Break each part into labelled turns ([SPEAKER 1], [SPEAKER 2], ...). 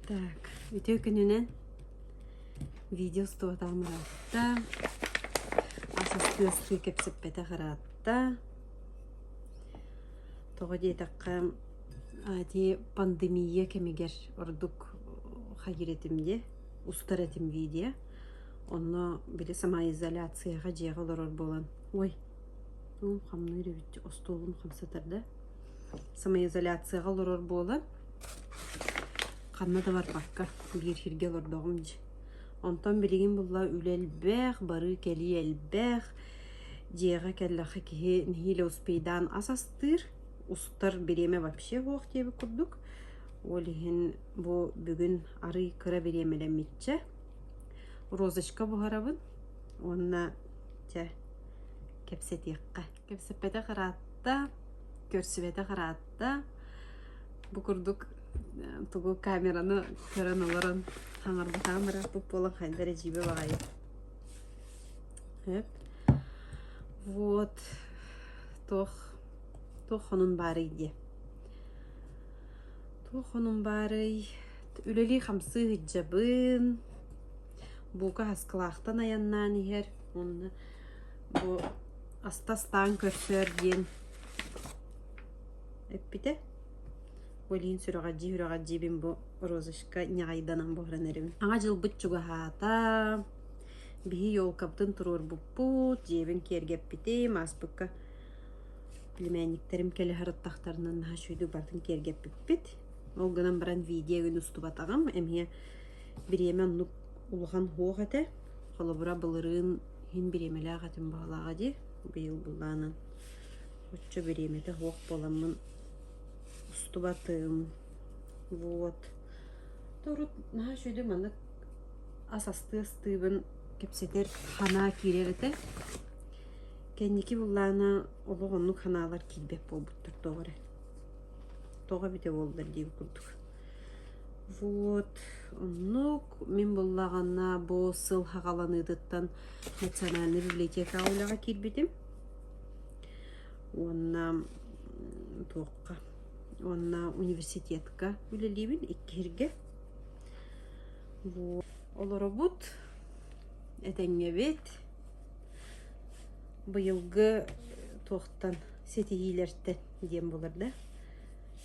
[SPEAKER 1] Так, үтүө күнүнэн видео устубатаҕым ыраатта, ас астыы-астыы кэпсэппэтэх ыраатта. Тоҕо диэтэххэ, ити пандемия кэмигэр ордук хайыыр этим дии, устар этим видео. Онно били самоизоляцияҕа дьиэҕэ олорор буолан, ой, тугум хамныыр эбит, остуолум хамсатар да. Самоизоляцияҕа олорор буолан, ханна да барбакка биир сиргэ олордоҕум дии. Онтон билигин булла үлэ элбэх, барыы-кэлии элбэх. Дьиэҕэ кэллэххэ киһи нэһиилэ успейдаан ас астыыр, устар бириэмэ вообще суох диэбит курдук. Ол иһин бу бүгүн арыый кыра бириэмэлэммиччэ розочка буһарабын уонна чэ кэпсэтиэххэ. Кэпсэппэтэх ыраатта, көрсүбэтэх ыраатта. Бу курдук тугу камераны көрөн олорон хаҥарбатаҕым ырааппыт буолан хайда эрэ дьиибэ баҕайы. Сөп. Вот туох туох хонун баарый диэ. Туох хонун баарый? Үлэлии-хамсыы сылдьабын. Бука Хаскылаахтан айаннаан иһэр уонна бу аста астаан көрсөөр диэн эппитэ. Ол иһин сүрэҕэлдьии-сүрэҕэлдьиибин бу розочка ньаҕайданан буһаран эрэбин. Саҥа дьылбыт чугаһаата. Биһи елкабытын туруорбуппут, дьиэбин киэргэппитим, ааспыкка племянниктэрим кэлэ сырыттахтарына наһаа үчүгэйдик барытын киэргэппиппит. Ол гынан баран видео күн устубатаҕым, эмиэ бириэмэ оннук улахан суох этэ. Холобура, былырыын иһин бириэмэлээх этим баҕалааҕа дии, быйыл былаанын оччо бириэмэтэ суох буоламмын устубатым. Вот. Урут наһаа үчүгэйдик маннык ас астыы астыыбын кэпсэтэр санаа киирэр этэ. Кэнники былаана олох оннук санаалар киирбэт буолбуттар тоҕо эрэ. Тоҕо эбитэ буоллар диэбит курдук. Вот оннук мин буллаҕына бу сыл саҕаланыытыттан национальнай библиотекаҕа үлэҕэ киирбитим. Уонна туохха уонна университетка үлэлиибин иккиһиргэ. Вот олоробут, этэҥҥэбит. Быйылгы туохтан ситиһиилэртэн диэн буолар да.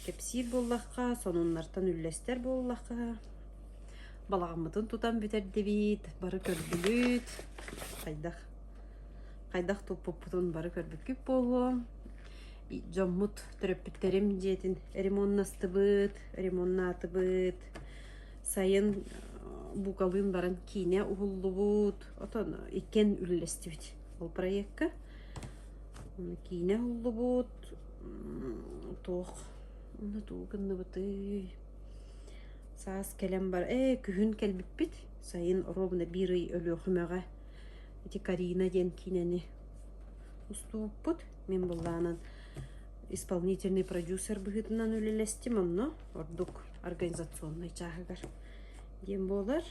[SPEAKER 1] Кэпсиир буоллахха, сонуннартан үллэстэр буоллахха, балаҕаммытын тутан бүтэрдибит, бары көрдүбүт, хайдах хайдах туппуппутун бары көрбүккүт буолуо. Дьоммут, төрөппүттэрим дьиэтин ремоннастыбыт, ремоннаатыбыт. Сайын букалыын баран киинэ уһуллубут, отон иккиэн үлэлэстибит ол проекка. Киинэ уһуллубут, туох онно тугу гынныбытый? Саас кэлэн бар ээ күһүн кэлбиппит. Сайын ровно биир ый Өлүөхүмэҕэ ити Карина диэн киинэни устубуппут. Мин былаанан исполнительный продюсер быһыытынан үлэлэстим онно ордук организационнай чааһыгар диэн буолар.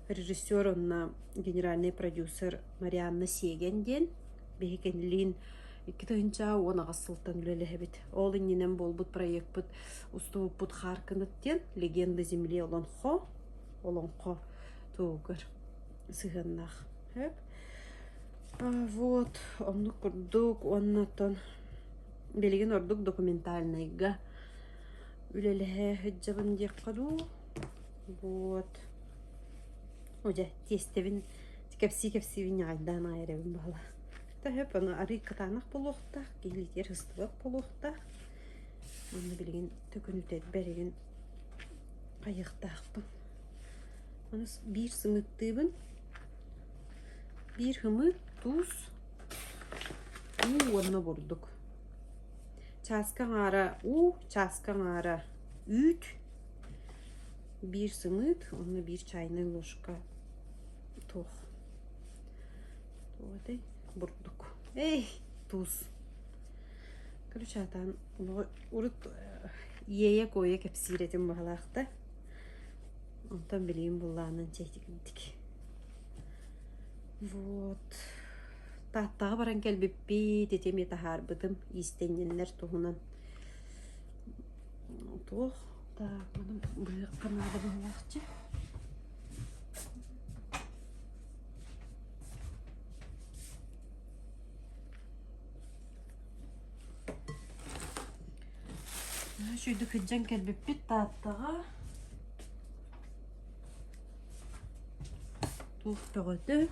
[SPEAKER 1] Режиссер онно генеральный продюсер Марианна Сиэгэн диэн биһикинилиин 2018 сылтан үлэлэһэбит. Ол иннинэн буолбут проекпыт устубуппут Хааркыныт диэн «Легенда земли Олонхо» олоҥхо туһугар сыһыаннаах. Сөп. Вот, оннук курдук уонна оттон билигин ордук документальнайга үлэлэһэ сылдьабын диэххэ дуу. Вот. О дьэ, тиэстэбин кэпсии-кэпсиибин ньаҕайдаан аҕай эрэбин баҕала. Сөп, ону арыый кытаанах буолуохтаах, киһилитигэр сыстыбат буолуохтаах. Уонна билигин төкүнүтэрбэр игин хайыахтаахпын. Аны биир сымыыттыыбын. Биир һымыыт, туус, уу уонна бурдук. Чааска аҥаара уу, чааска аҥаара үүт, биир сымыыт уонна биир чайнай ложка туох туох этэй бурдук. Эй, туус. Короче, атаан урут иэйэ-куойа кэпсиир этим баһылаах да. Онтон билигин буллаанан чэйдик. Вот. Тааттаҕа баран кэлбиппит, ити эмиэ таһаарбытым иистэнньэннэр туһунан. Туох? Так, маны быһыахха наада быһылаахчы. Үчүгэйдик сылдьан кэлбиппит Тааттаҕа. Туох бөҕөтө.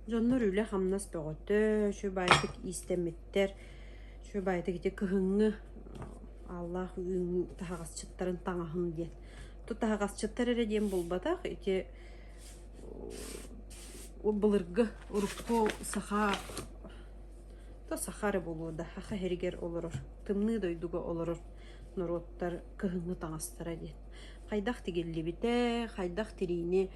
[SPEAKER 1] Дьоннор үлэ-хамнас бөҕөтө, үчүгэй баайдык иистэммиттэр, үчүгэй баайдык ити кыһыҥҥы ааллаах үүн таһаҕасчыттарын таҥаһын диэн. Ту таһаҕасчыттар эрэ диэн буолбатах, ити былыргы урукку саха то саха эрэ буолуо да саха иһигэр олорор тымныы дойдуга олорор норуоттар кыһыҥҥы таҥастара диэн хайдах тигиллибитэ хайдах тириини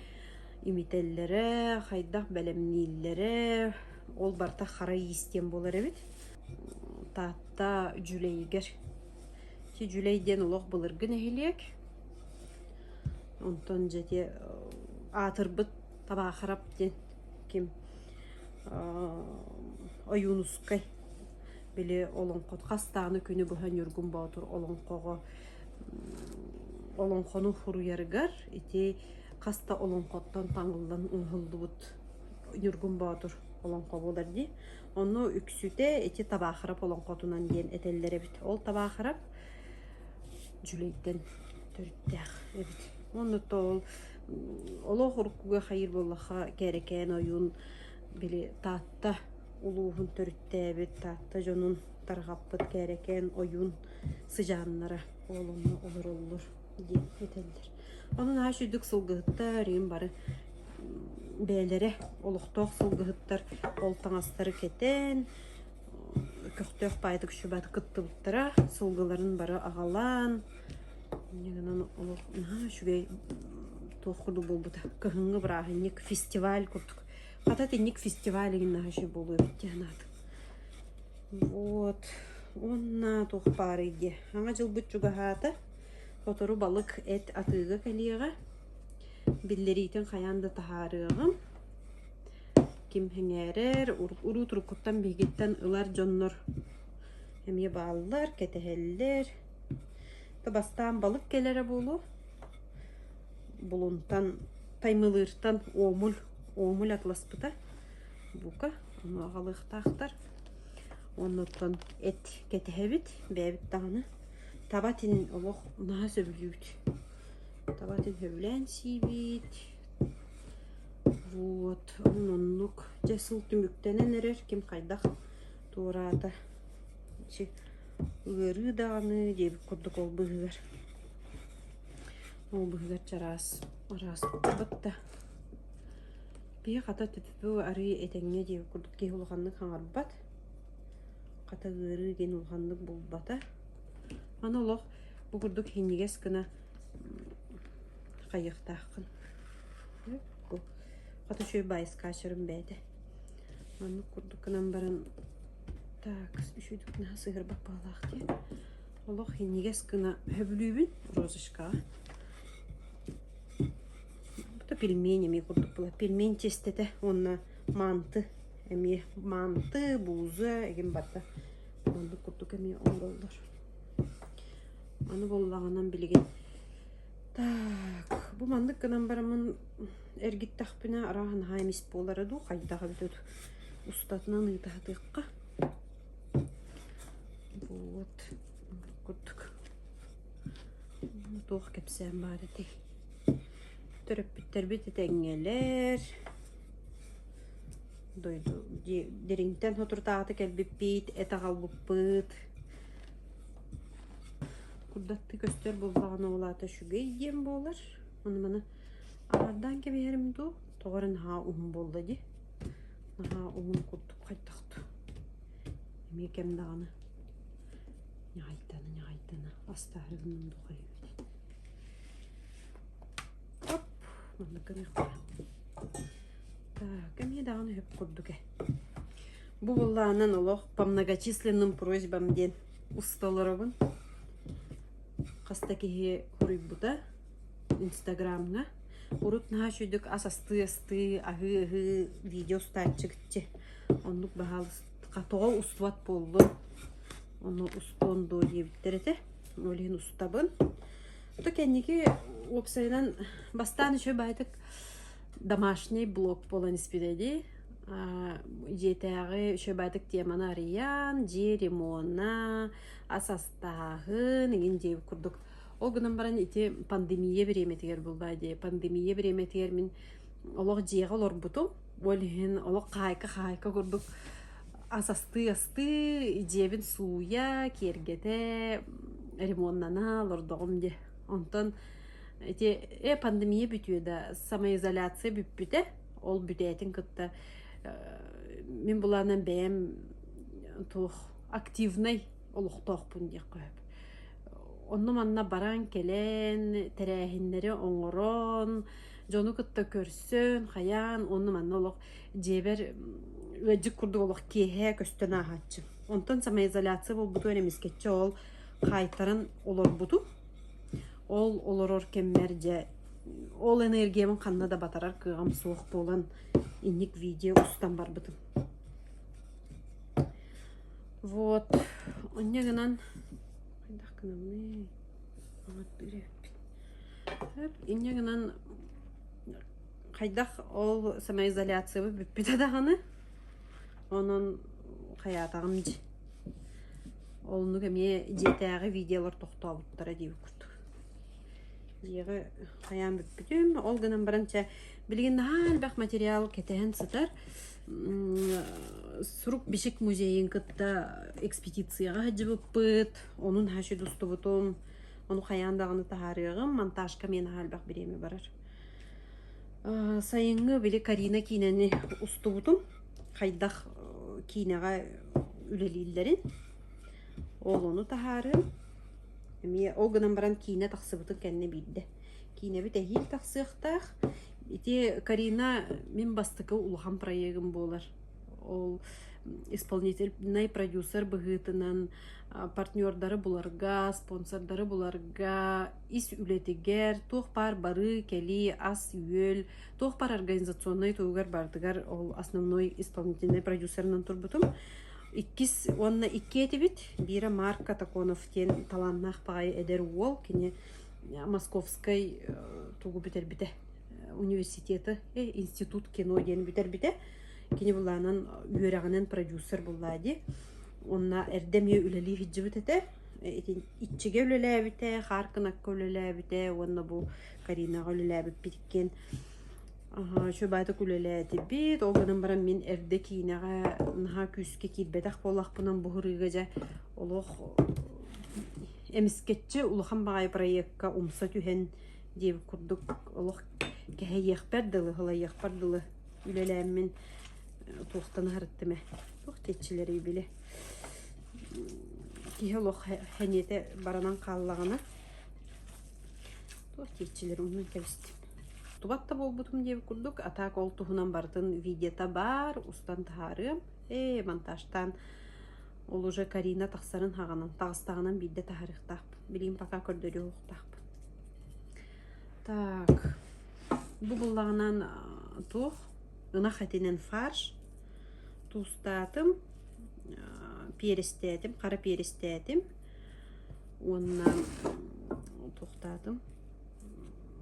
[SPEAKER 1] имитэллэрэ хайдах бэлэмнииллэрэ ол барыта хара иис диэн буолар эбит Таатта Дьүлэйигэр ити Дьүлэй диэн олох былыргы нэһилиэк Онтон дьэ ити аатырбыт Табаахырап диэн ким Ойуунускай били олоҥхо хас даҕаны күнү быһа Ньургун Боотур олоҥхоҕо олоҥхону суруйарыгар ити хас да олоҥхоттон таҥыллан оҥоһуллубут Ньургун Боотур олоҥхо буолар дии. Ону үксүтэ ити Табаахырап олоҥхотунан диэн этэллэр эбит. Ол Табаахырап Дьүлэйтэн төрүттээх эбит. Уонна ол олох уруккуга хайыыр буоллахха Кээрэкээн ойуун били Таатта улууһун төрүттээбит, Таатта дьонун тарҕаппыт Кээрэкээн ойуун сыдьааннара ол онно олороллор диэн этэллэр. Онон аһа үчүгдүк сылгыһыттар иһин бары бэйэлэрэ олохтоох сылгыһыттар ол таҥастары кэтэн көхтөөх баайдык үчүгэйдик кыттыбыттара, сылгыларын бары аҕалан, инньэ гынан олох наһаа үчүгэй туох курдук буолбута, кыһыҥҥы бырааһынньык, фестиваль курдук. Хата итинник фестиваль игин наһаа үчүгэй буолуо эбит дии санаатым. Вот. Уонна туох баарый диэ. Саҥа дьылбыт чугаһаата. Сотору балык эт атыыга кэлиэҕэ. Биллэриитин хайаан да таһаарыаҕым. Ким сэҥээрэр, уруу туруккуттан биһигиттэн ылар дьоннор эмиэ бааллар, кэтэһэллэр. То бастаан балык кэлэрэ буолуо. Булунтан, Таймылыыртан уомул, уомул атласпыта. Бука, ону аҕалыахтаахтар. Оннуттан эт кэтэһэбит, бэйэбит даҕаны. Таба этин олох наһаа сөбүлүүбүт. Таба этин сөбүлээн сиибит. Вот, онон оннук. Дьэ, сыл түмүктэнэн эрэр, ким хайдах туораата. Ити ыарыы даҕаны диэбит курдук ол быыһыгар. Ол быыһыгар чараас араас да. Биһи хата түппү арыы этэҥҥэ диэбит курдук киһи улаханнык хаҥарбат. Хата ыарыы диэн улаханнык булбата. Аны олох бу курдук иһинньигэс гына хайыахтааххын. Хата үчүгэй баайы скачерым бэйэтэ. Маннык курдук гынан баран так үчүгдүк наһаа сыһырбат баҕалаах дии. Олох иһинньигэс гына сөбүлүүбүн розочкаҕа. Бу пельмень эмиэ курдук буолар. Пельмень чиэстэтэ уонна манты эмиэ манты, бууза игин барыта оннук курдук эмиэ оҥороллор. Аны буоллаҕынан билигин Так, бу маннык гынан бараммын эргиттэхпинэ арааһа наһаа эмис буолара дуу, хайдах эбитэ дуу. Устатынан ыыта сатыахха. Вот курдук. Туох кэпсээн баар этэй? Төрөппүттэрбит этэҥҥэлэр. Дойду дириҥтэн соторутааҕыта кэлбиппит, эт аҕалбыппыт. Курдаттыы көстөр буоллаҕына ол аата үчүгэй диэн буолар. Ону маны аһардаан кэбиһэрим дуу, тоҕо эрэ наһаа уһун буолла дии. Наһаа уһун курдук хайдах дуу. Эмиэ кэм даҕаны ньаҕайдана ньаҕайдана астаары гынным дуу хайыыбыт. Оп, маннык гыныахха. Так, эмиэ даҕаны сөп курдук ээ. Бу буоллаҕынан олох по многочисленным просьбам диэн уста олоробун. Хас да киһи суруйбута Инстаграмҥа. Урут наһаа үчүгдүк ас астыы-астыы, аһыы-аһыы видео устааччыгыччы. Оннук баһаалыста тоҕо устубат буоллун, ону устуон дуо диэбиттэр этэ. Ол иһин устабын. То кэнники уопсайынан бастаан үчүгэй баайытык домашний блог буолан испитэ дии. Дьиэтээҕи үчүгэй баайытык теманы арыйан, дьиэ ремона, ас астааһын иҥин диэбит курдук. Ол гынан баран ити пандемия бириэмэтигэр буолбаа дии. Пандемия бириэмэтигэр мин олох дьиэҕэ олорбутум. Ол иһин олох хаайка-хаайка курдук ас астыы-астыы, дьиэбин сууйа, киэргэтэ, ремоннана олордоҕум дии. Онтон ити э пандемия бүтүө да самоизоляция бүппүтэ. Ол бүтээтин кытта мин былаанан бэйэм туох активнай олохтоохпун диэххэ сөп. Онно-манна баран кэлэн, тэрээһиннэри оҥорон, дьону кытта көрсөн, хайаан онно-манна олох дьиэбэр ыалдьыт курдук олох киэһэ көстөн ааһааччы. Онтон самоизоляция буолбутугар эмискэччи ол хаайтаран олорбутум. Ол олорор кэммэр дьэ ол энергиябын ханна да батарар кыаҕым суох буолан инник видео устан барбытым. Вот, онньо гынан хайдах гынабыный? Аҥардыыр эбиппин. Инньэ гынан хайдах ол самоизоляциябыт бүппүтэ даҕаны, онон хайаатаҕым дии. Оннук эмиэ дьиэтээҕи видеолар тохтообуттара диэбит курдук. Дьиэҕэ хайаан бүппүтүм. Ол гынан баран чэ билигин наһаа элбэх материал кэтэһэн сытар. Сурук-бичик музейын кытта экспедицияҕа сылдьыбыппыт. Онун наһаа устубутум. Ону хайаан даҕаны таһаарыаҕым. Монтажка эмиэ наһаа элбэх бириэмэ барар. Сайыҥҥы били Карина киинэни устубутум. Хайдах киинэҕэ үлэлииллэрин. Ол ону таһаарыам. Эмиэ ол гынан баран киинэ тахсыбытын кэннэ биирдэ. Киинэбит эһиил тахсыахтаах. Ити Карина мин бастакы улахан проегым буолар. Ол исполнительнай продюсер быһыытынан партнердары буларга, спонсордары буларга, ис үлэтигэр, туох баар барыы, кэлии, ас-үөл, туох баар организационнай туһугар барытыгар ол основной исполнительнай продюсерынан турбутум. Иккис уонна икки этибит. Биирэ Марк Катаконов диэн талааннаах баҕайы эдэр уол. Кини Московскай тугу бүтэрбитэ университеты, институт кино диэн бүтэрбитэ. Кини былаанан үөрэҕинэн продюсер буллаа дии. Уонна эрдэ эмиэ үлэлии сылдьыбыт этэ. Иччигэ үлэлээбитэ, хаар кынакка үлэлээбитэ уонна бу Каринаҕа үлэлээбиппит иккиэн Үчүгэйдик үлэлээтибит. Ол гынан баран мин эрдэ киинэҕэ наһаа күүскэ киирбэтэх буоллахпынан бу сырыыга дьэ олох эмискэччи улахан баҕайы проекка умса түһэн диэбит курдук олох кэһэйиэхпэр дылы, сылайыахпар дылы үлэлээммин туохтан аһарыттым ээ туох диэччилэрий били киһи олох сэниэтэ баранан хааллаҕына туох диэччилэр умнан кэбистим тубат да буолбутум диэбит курдук а так ол туһунан барытын видеота баар устан таһаарыам ээ монтажтаан ол уже Карина тахсарын хаҕанан таҕыстаҕынан биирдэ таһаарыахтаахпын билигин пока көрдөрүө Так, бу буллаҕынан туох ынах этинэн фарш туустаатым, перестээтим, хара перестээтим уонна туохтаатым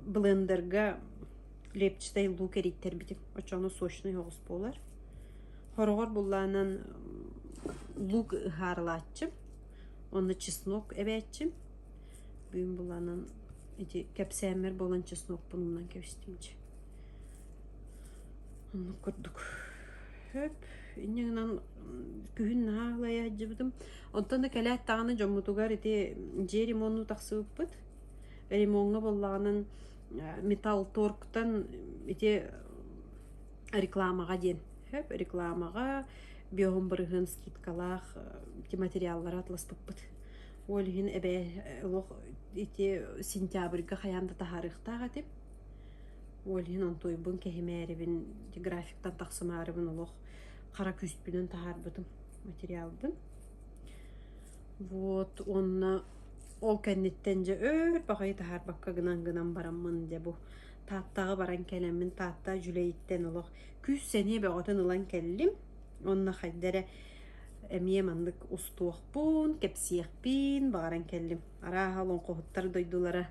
[SPEAKER 1] блендерга репчатай лук эрийтэрбитим. Оччоҕуна сочный оҕус буолар. Хороҕор буллаанан лук ыһаарылааччым, уонна чеснок эбээччим. Бүгүн буланан ити кэпсээммэр буолан чеснокпун умнан кэбистим дьэ. Оннук курдук. Хөп, инньэ гынан күһүн наһаа аһылайа сылдьыбытым. Онтон да кэлээт даҕаны дьоммутугар ити дьиэ ремоннуу тахсыбыппыт. Ремоҥҥа буоллаҕынан металлторгтан ити рекламаҕа диэн хөп рекламаҕа биоһун бырыһыан скидкалаах ити материаллары атласпыппыт. Ол иһин эбээ олох ити сентябрьга хайаан да таһаарыахтаах этим. Ол иһин онтуойбун кэһимээрибин, ити графиктан тахсымаарыбын олох хара күүспүнэн таһаарбытым материалбын. Вот уонна ол кэнниттэн дьэ өр баҕайы таһаарбакка гынан-гынан бараммын дьэ бу Тааттаҕа баран кэлэммин Таатта Дьүлэйиттэн олох күүс-сэниэ бөҕөтүн ылан кэллим. Уонна хайда эрэ. Эмиэ маннык устуохпун, кэпсиэхпин баҕаран кэллим. Арааһа олоҥхоһуттар дойдулара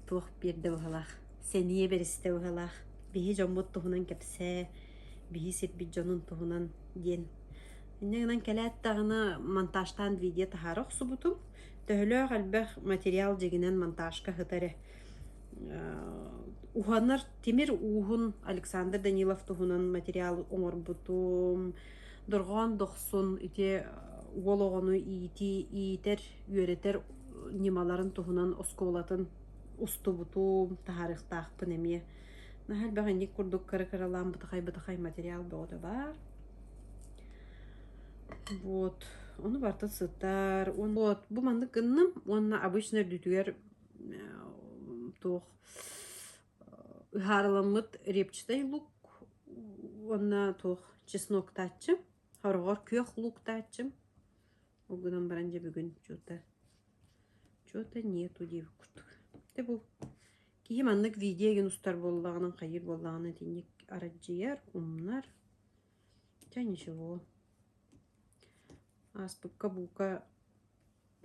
[SPEAKER 1] туох биэрдэ быһыылаах, сэниэ бэристэ быһыылаах. Биһи дьоммут туһунан кэпсээ, биһи сирбит дьонун туһунан диэн. Инньэ гынан кэлээт даҕаны монтажтаан видео таһаара охсубутум. Төһөлөөх элбэх материал дьиҥинэн монтажка сытар эрэ. Уһанар тимир ууһун Александр Данилов туһунан материал оҥорбутум. Дорҕоон Дохсун ити уол оҕону иитии, иитэр, үөрэтэр ньымаларын туһунан оскуолатын устубутум, таһаарыахтаахпын эмиэ. Наһаа элбэх инник курдук кыра-кыралаан бытахай-бытахай материал бөҕөтө баар. Вот, ону барыта сытар. Вот, бу маннык гынным уонна обычно үрдүтүгэр туох ыһаарыламмыт репчатай лук уонна туох чесноктааччы, хороҕор күөх луктааччым. Ол гынан баран дьэ бүгүн чё-то чё-то нету диэбит курдук. Дьэ бу киһи маннык видео игин устар буоллаҕына, хайыыр буоллаҕына итинник арадьыйар, умнар. Чэ ничего. Ааспыкка буука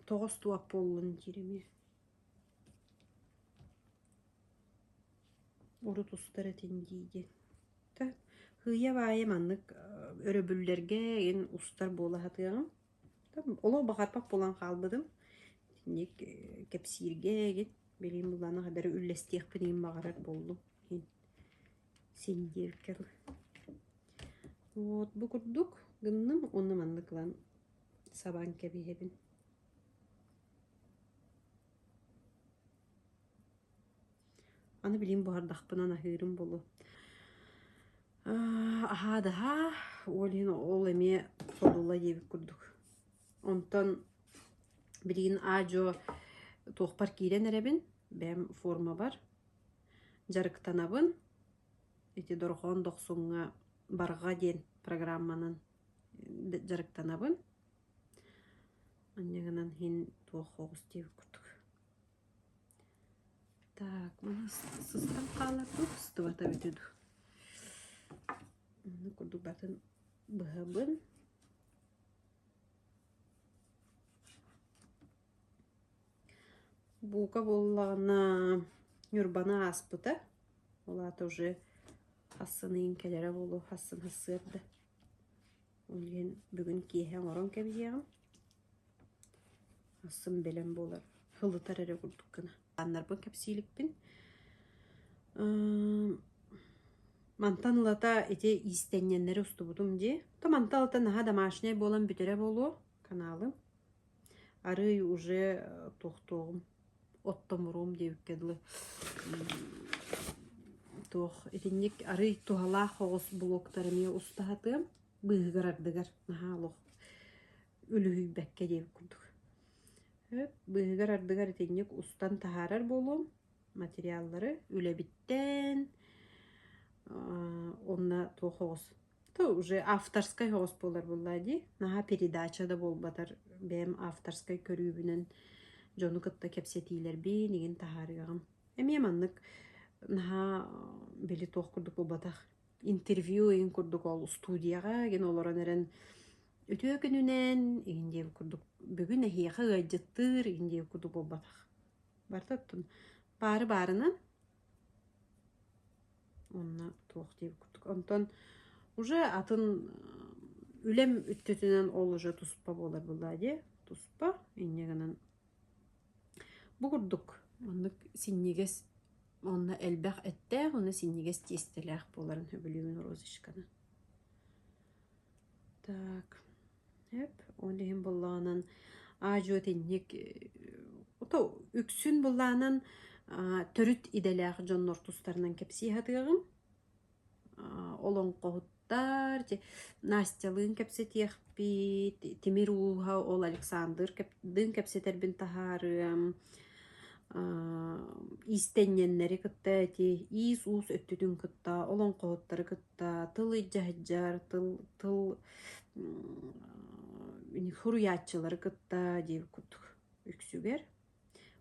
[SPEAKER 1] тоҕо устубат буоллун диир эмиэ. Урут устар этин дии диэн. Һыыйа-баайа маннык өрөбүллэргэ игин устар буола сатыаҕым. Олох баҕарбат буолан хаалбытым. Итинник кэпсииргэ игин билигин былаана хадары үллэстиэхпин игин баҕарар буоллум. Син диэбиккэ дылы. Вот бу курдук гынным уонна маннык ылан сабан кэбиһэбин. Аны билигин буһардахпына аһыырым буолуо. Аһаа да аһаа, ол иһин ол эмиэ содула диэбит курдук. Онтон билигин аа-дьуо туохпар киирэн эрэбин, бэйэм формабар дьарыктанабын. Ити Дорҕоон Дохсуҥҥа Барҕа диэн программанан дьарыктанабын. Анньа гынан иһин туох оҕус диэбит курдук. Так, маны сыстан хаалар дуу, сыстыбата эбитэ дуу. Оннук курдук батын быһабын. Буука буоллаҕына Ньурбаны ааспыта. Ол аата уже хассын ыйын кэлэрэ буолуо, хассын хассыарда. Ол иһин бүгүн киэһэ оҥорон кэбиһиэҕим. Ахсын бэлэм буолар, һылытар эрэ курдук гына. Аннарбын кэпсииликпин. Мантан ылата ити иистэнньэннэри устубутум дии. То мантан ылата наһаа домашняй буолан бүтэрэ буолуо каналым. Арыый уже туохтуоҕум, оттомуруум диэбиккэ дылы. Туох итинник арыый туһалаах оҕус блоктар эмиэ устаһатыам. Быыһыгар ардыгар наһаа олох үлүһүйбэккэ диэбит курдук. Быыһыгар ардыгар итинник устан таһаарар буолуом материаллары үлэбиттэн уонна туох оҕус то уже авторскай оҕус буолар буоллаа дии. Наһаа передача да буолбатар бэйэм авторскай көрүүбүнэн дьону кытта кэпсэтиилэрбин игин таһаарыаҕым. Эмиэ маннык наһаа били туох курдук буолбатах интервью игин курдук ол студияҕа игин олорон эрэн үтүө күнүнэн игин диэбит курдук бүгүн эһиэхэ ыалдьыттыыр игин диэбит курдук буолбатах. Барыта оттон баары баарынан уонна туох диэбит курдук. Онтон уже атын үлэм өттүтүнэн ол уже туспа буолар буоллаа дии. Туспа инньэ гынан Бу курдук маннык синньигэс уонна элбэх эттээх уонна синньигэс тиэстэлээх буоларын сөбүлүүбүн розочканы. Так, эп, ол иһин буоллаҕынан аа-дьуо итинник ото үксүн буоллаҕынан төрүт идэлээх дьоннор тустарынан кэпсии сатыаҕым. Олоҥхоһуттар, Настялыын кэпсэтиэхпит, Тимир ууһа ол Александрдыын кэпсэтэрбин таһаарыам, иистэнньэннэри кытта ити иис-уус өттүтүн кытта, олоҥхоһуттары кытта, тыл илдьэ тыл тыл суруйааччылары кытта диэбит курдук үксүгэр.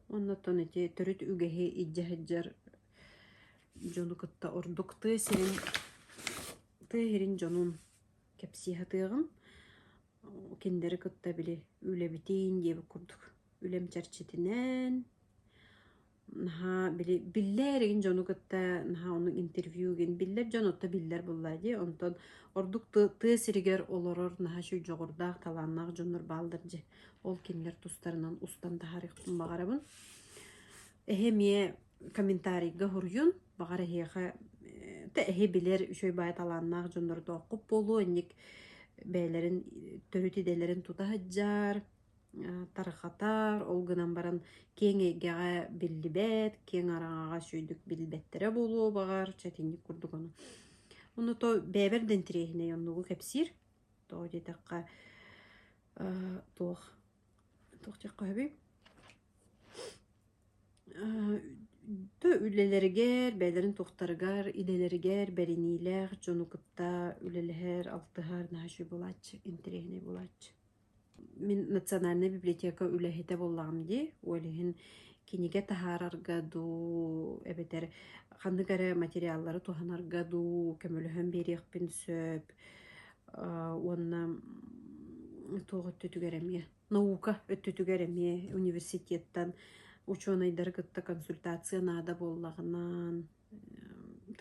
[SPEAKER 1] Оннуттан ити төрүт үгэһи илдьэ сылдьар дьону кытта ордук тыа сирин тыа сирин дьонун кэпсии сатыаҕым. Кинилэри кытта били үлэбитин диэбит курдук үлэм чэрчитинэн наһаа били биллэр игин дьону кытта наһаа ону интервью игин биллэр дьон отто биллэр буолла дии онтон ордук тыа сиригэр олорор наһаа үчүгэй дьоҕурдаах талааннаах дьоннор бааллар дии ол кинилэр тустарынан устан таһаарыахпын баҕарабын эһи эмиэ комментарийга суруйун баҕар эһиэхэ тэ эһи билэр үчүгэй баай талааннаах дьоннордооххут буолуо инник бэйэлэрин төрүт идэлэрин тута сылдьар тарҕатар, ол гынан баран киэҥ эйгэҕэ биллибэт, киэҥ араҥаҕа үчүгэйдик билбэттэрэ буолуо баҕар, чэ итинник курдук ону. Ону то бэйэбэр да интэриэһинэй оннугу кэпсиир. Тоҕо диэтэххэ туох туох диэххэ сөбүй? То үлэлэригэр, бэйэлэрин туохтарыгар, идэлэригэр бэриниилээх дьону кытта үлэлэһэр, алтыһар наһаа үчүгэй буолааччы, интэриэһинэй буолааччы. Мин национальнай библиотека үлэһитэ буоллаҕым дии, ол иһин кинигэ таһаарарга дуу, эбэтэр ханнык эрэ материаллары туһанарга дуу көмөлөһөн биэриэхпин сөп уонна туох өттүтүгэр эмиэ наука өттүтүгэр эмиэ университеттан учуонайдары кытта консультация наада буоллаҕына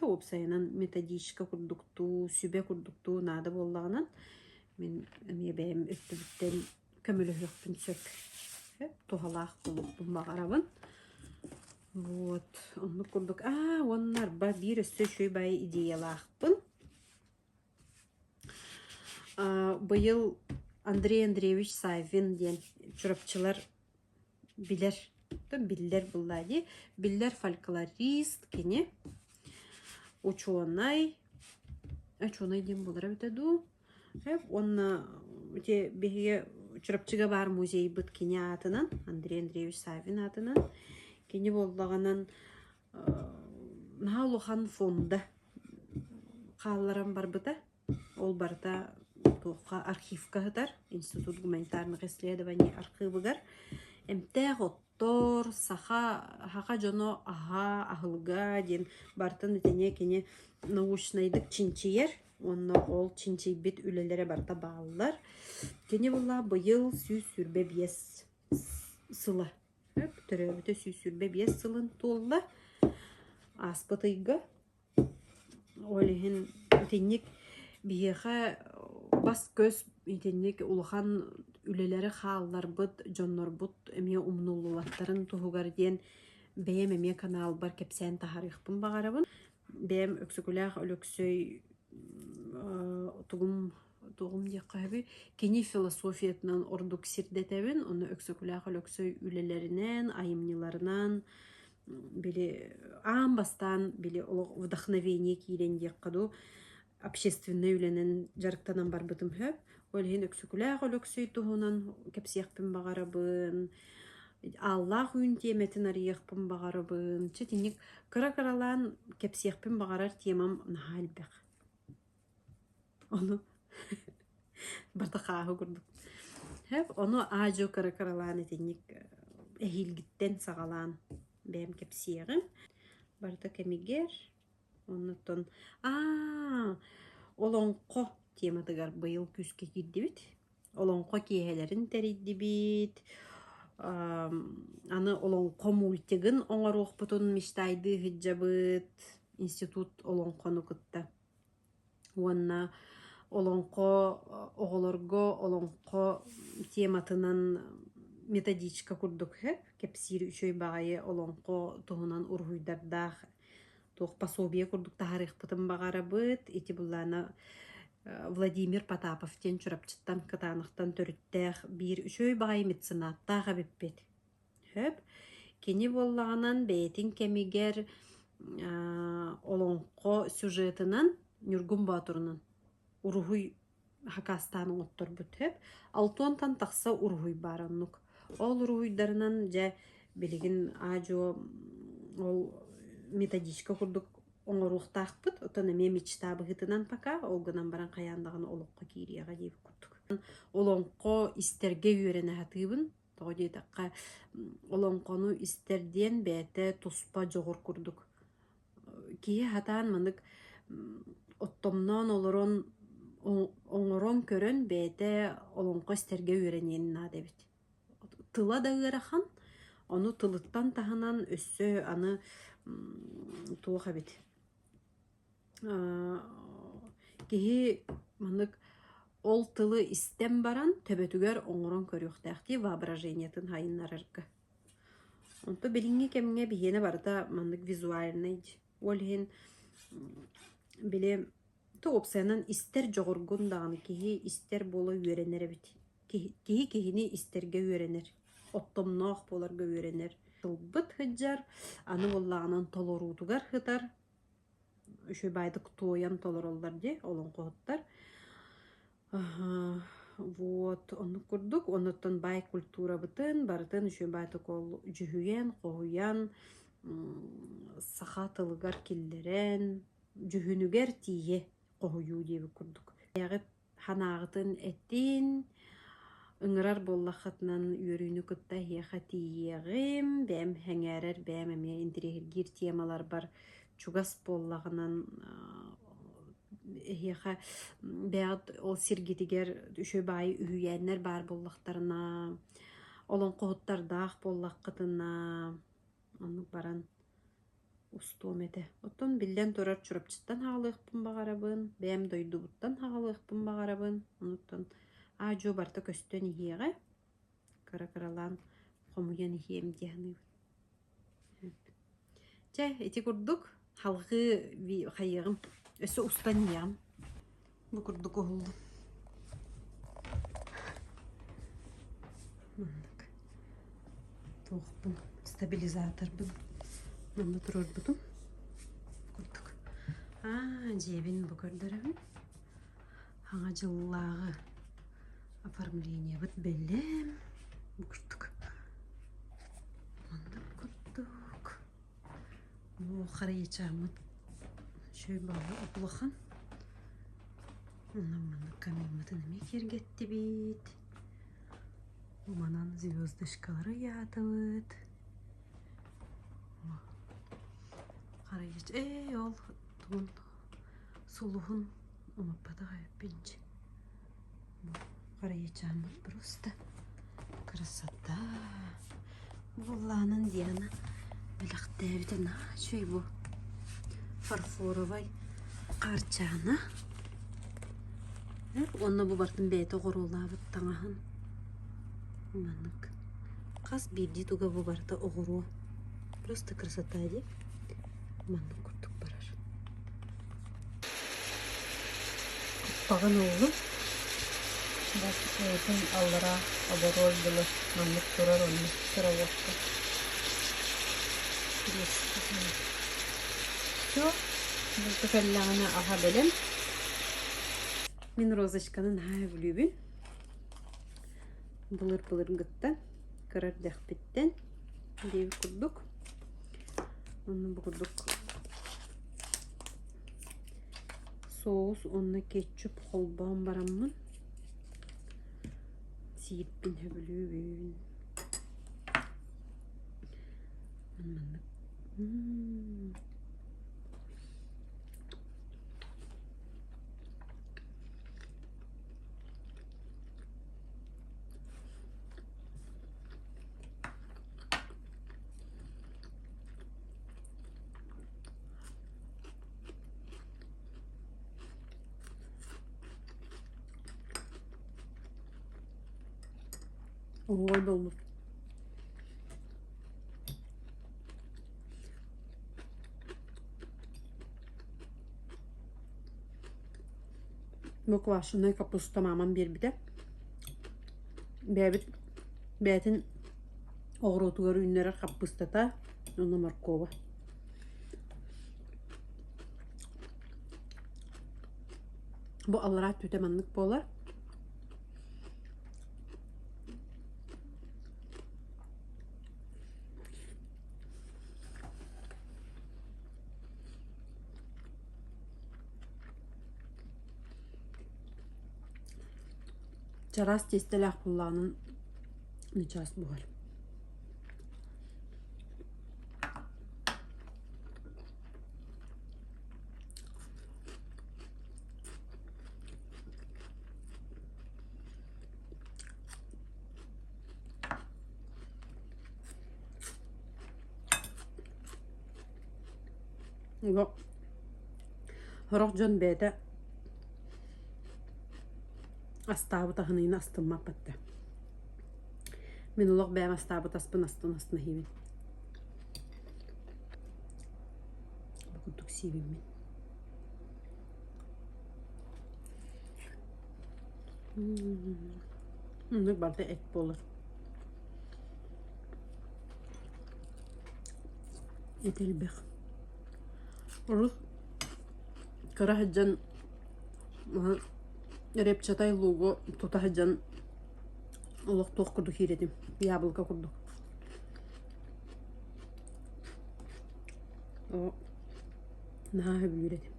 [SPEAKER 1] уопсайынан методичка курдуктуу, сүбэ курдуктуу наада буоллаҕына мин эмиэ бэйэм өттүбүттэн көмөлөһүөхпүн сөп. Туһалаах буолуохпун баҕарабын. Вот, оннук курдук. Аа, уонна арба биир өссө үчүгэй баайы идеялаахпын. Быйыл Андрей Андреевич Саввин диэн чурапчылар билэр, биллэр буолла дии, биллэр фольклорист кини, учуонай, учуонай диэн буолара эбитэ дуу, уонна ити биһиги Чурапчыга баар музейбыт кини аатынан, Андрей Андреевич Саввин аатынан, кини буоллаҕынан наһаа улахан фонда хаалларан барбыта. Ол барыта туохха архивка сытар, Институт гуманитарных исследований архыыбыгар. Эмтээх оттор, саха саха дьоно аһа, аһылыга диэн барытын итини кини научнайдык чинчийэр уонна ол чинчийбит үлэлэрэ барыта бааллар. Кини буолла быйыл 125 сыла төрөөбүтэ 125 сылын туолла. Ааспыт ыйга Ол иһин итинник биһиэхэ бас-көс итинник улахан үлэлэри хаалларбыт дьоннорбут эмиэ умнуллубаттарын туһугар диэн бэйэм эмиэ каналбар кэпсээн таһаарыахпын баҕарабын. Бэйэм Өксөкүлээх Өлөксөй тугум тугум диэххэ сөбүй кини философиятынан ордук сирдэтэбин, онно Өксөкүлээх Өлөксөй үлэлэринэн, айымньыларынан били аан бастаан били олох вдохновение киирэн диэххэ дуу общественнай үлэнэн дьарыктанан барбытым сөп. Ол иһин Өксөкүлээх Өлөксөй туһунан кэпсиэхпин баҕарабын, Ааллаах үүн тиэмэтин арыйыахпын баҕарабын. Чэ итинник кыра-кыралаан кэпсиэхпин баҕарар темам наһаа элбэх. Ону барыта хааһы курдук. Сөп, ону аа-дьуо кыра-кыралаан итинник эһиилгиттэн саҕалаан бэйэм кэпсиэҕим. Барыта кэмигэр оннуттан аа олоҥхо тематыгар быйыл күүскэ киирдибит. Олоҥхо киэһэлэрин тэрийдибит. Аны олоҥхо мультигын оҥоруохпутун мечтайдыы сылдьабыт институт олоҥхону кытта. Уонна олоҥхо оҕолорго олоҥхо тематынан методичка курдук кэпсиир үчүгэй баҕайы олоҥхо туһунан уруһуйдардаах туох пособие курдук таһаарыахпытын баҕарабыт. Ити былаана Владимир Потапов диэн Чурапчыттан Кытаанахтан төрүттээх биир үчүгэй баҕайы меценаттаах эбиппит. Сөп. Кини буоллаҕынан бэйэтин кэмигэр олоҥхо сюжетынан Ньургун Боотурунан уруһуй хакаастаан оҥотторбут сөп. Алтуонтан тахса уруһуй баар оннук. Ол уруһуйдарынан дьэ билигин аа-дьуо ол методичка курдук оҥоруохтаахпыт. Оттон эмиэ мечта быһыытынан пока ол гынан баран хайаан даҕаны олоххо киириэҕэ диэбит курдук. Олоҥхо истэргэ үөрэнэ сатыыбын. Тоҕо диэтэххэ, олоҥхону истэр диэн бэйэтэ туспа дьоҕур курдук. Киһи сатаан маннык оттомноон олорон Оҥорон көрөн бэйэтэ олоҥхо истэргэ үөрэниэн наада эбит. Тыла да ыарахан, ону тылыттан таһынан өссө аны туох эбит киһи маннык ол тылы истэн баран төбөтүгэр оҥорон көрүөхтээх дии воображениетын сайыннарарга. Онто билиҥҥи кэмҥэ биһиэнэ барыта маннык визуальнай Ол иһин били уопсайынан истэр дьоҕургун даҕаны киһи истэр буола үөрэнэр эбит. Киһи киһини истэргэ үөрэнэр, оттомноох буоларга үөрэнэр. Тылбыт сылдьар, аны буоллаҕынан толоруутугар сытар, үчүгэй баайдык туойан толороллор дии олоҥхоһуттар. Вот оннук курдук. Оннуттан баай культурабытын барытын үчүгэй баайдык ол дьүһүйэн, хоһуйан, саха тылыгар киллэрэн, дьүһүнүгэр тиийэ хоһуйуу диэбит курдук. Бэйэҕит санааҕытын этин, ыҥырар буоллаххытынан үөрүүнү кытта эһиэхэ тиийиэҕим, бэйэм сэҥээрэр, бэйэм эмиэ интэриэһиргиир темаларбар чугас буоллаҕынан эһиэхэ бэйэҕит ол сиргитигэр үчүгэй баайы үһүйээннэр баар буоллахтарына, олоҥхоһуттардаах буоллаххытына оннук баран устуом этэ. Оттон биллэн турар Чурапчыттан хаалыахпын баҕарабын, бэйэм дойдубуттан хаалыахпын баҕарабын. Онуттан аа-дьуо барыта көстөн иһиэҕэ, кыра-кыралаан хомуйан иһиэм дии саныыбын. Чэ, ити курдук халҕыы хайыаҕым, өссө устан иһиэҕим. Бу курдук уһуллум. Маннык туохпун стабилизаторбын манна туруорбутум курдук. Аа, дьиэбин бу көрдөрөбүн. Хаҥа дьыллааҕы оформлениебыт бэлэм. Бу курдук. Маннык курдук. Бу харайычааммыт үчүгэй баҕайы улахан. Онон маннык камеммытын эмиэ киэргэттибит. Бу манан звездочкалары ыйаатыбыт. Харайыч ээ ол тугун сулуһун умаппатах эбиппин Харайычааммыт просто красота. Буоллаанын Диана бэлэхтээбитэ наһаа үчүгэй бу фарфоровай хаарчаана. Уонна бу барытын бэйэтэ оҕуруолаабыт таҥаһын. Маннык. Хас биирдии туга бу барыта оҕуруо. Просто красота дии. Маннык курдук барар.
[SPEAKER 2] Куппаҕын уулун уутун аллараа оборуор дылы маннык турар оннук кыра уокка
[SPEAKER 1] Все, булка кэллэҕинэ аһа бэлэм. Мин розочканы наһаа сөбүлүүбүн. Былыр-былыргыттан, кыра эрдэхпиттэн диэбит курдук. Онно бу курдук соус уонна кетчуп холбоон бараммын сиирбин сөбүлүүбүн. Маннык Оһуохай буолбут. Бу квашеная капуста маамам биэрбитэ. Бэйэбит бэйэтин оҕуруотугар үүннэрэр хаппыыстата уонна моркуоба. Бу аллараа өттүтэ маннык буолар. Чараас тиэстэлээх буоллаҕынан начаас буһар. Сорох дьон бэйэтэ астаабыт аһыныйын астыммаппат да. Мин олох бэйэм астаабыт аспын астын астына иһиибин. Бу курдук сиибин мин. Оннук барыта эт буолар. Эт элбэх. Урут кыра сылдьан репчатай луугу тута сылдьан олох туох курдук сиир этим, яблоко курдук. Оо, наһаа сөбүлүүр этим.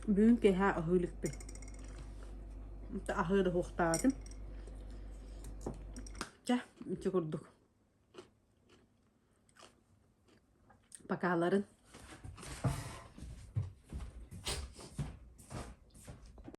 [SPEAKER 1] Бүгүн киэһэ аһыы иликпин. Аһыы да суохтаатым. Чэ, ити курдук. Покаларын.